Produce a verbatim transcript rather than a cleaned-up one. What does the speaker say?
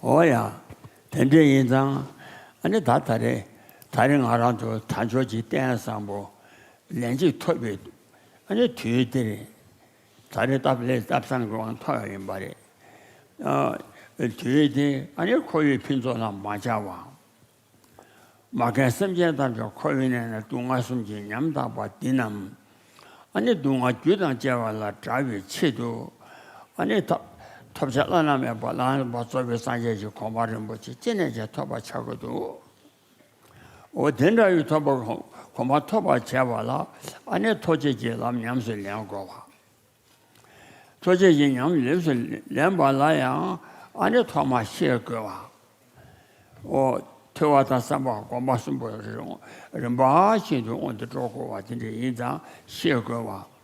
འོ་ཡ། དེ་འདྲ་ཡིན་ཙང་། ཨ་ནི་ད་ད་རེས་ད་རེས་ང་རང་ཚོ་དལ་འབྱོར་གྱི་རྟེན་བཟང་པོ་ལན་གཅིག་ཐོབ་པའི་ཨ་ནི་དུས་འདིར། ད་རེས་སྟབས་ལེགས་སྟབས་བཟང་གི་དབང་ཐོབ་ཡ་ཡིན་པ་རེད། ཨ། དུས་འདི་ཨ་ནི་འཁོར་བའི་ཕུན་ཚོགས་ལ་མ་སྦྱར་བ། མ་རྒན་སེམས་ཅན་ཐམས་ཅད་འཁོར་བའི་གནས་ན་སྡུག་བསྔལ་གསུམ་གྱིས་ཉམ་ཐག་པ་འདི་རྣམས། ཨ་ནི་སྡུག་བསྔལ་རྒྱུ་དང་བཅས་པ་ལས་བསྒྲལ་བའི་ཆེད་དུ། ཨ་ནི་ཐོབ་ཐོབ་བྱ་བླ་ན་མེད་པ་བླ་ན་མེད་པ་རྫོགས་པའི་སངས་རྒྱས་ཀྱི་གོ་འཕང་རིན་པོ་ཆེ་ཅི་ནས་ཀྱང་ཐོབ་པར་བྱ་དགོས་འདུག། འོ་དེ་འདྲ་བའི་ཐོབ་པ་གོ་འཕང་ཐོབ་པར་བྱ་བ་ལ། ཨ་ནི་ཐུགས་རྗེ་ཀྱི་ལམ་ཉམས་སུ་ལེན་དགོས་པ། ཐུགས་རྗེ་ཀྱི་ཉམས་ལེན་སུ་ལེན་པ་ལ་ཡང་ཨ་ནི་ཐོག་མར་ཤེས་དགོས་པ། འོ། ཐོས་པ་དང་བསམ་པ་སྒོམ་པ་གསུམ་པོ་རིམ་པ་བཞིན་དུ་སྔོན་དུ་འགྲོ་དགོས་པ་དེ་འདྲ་ཡིན་ཙང་ཤེས་དགོས་པ།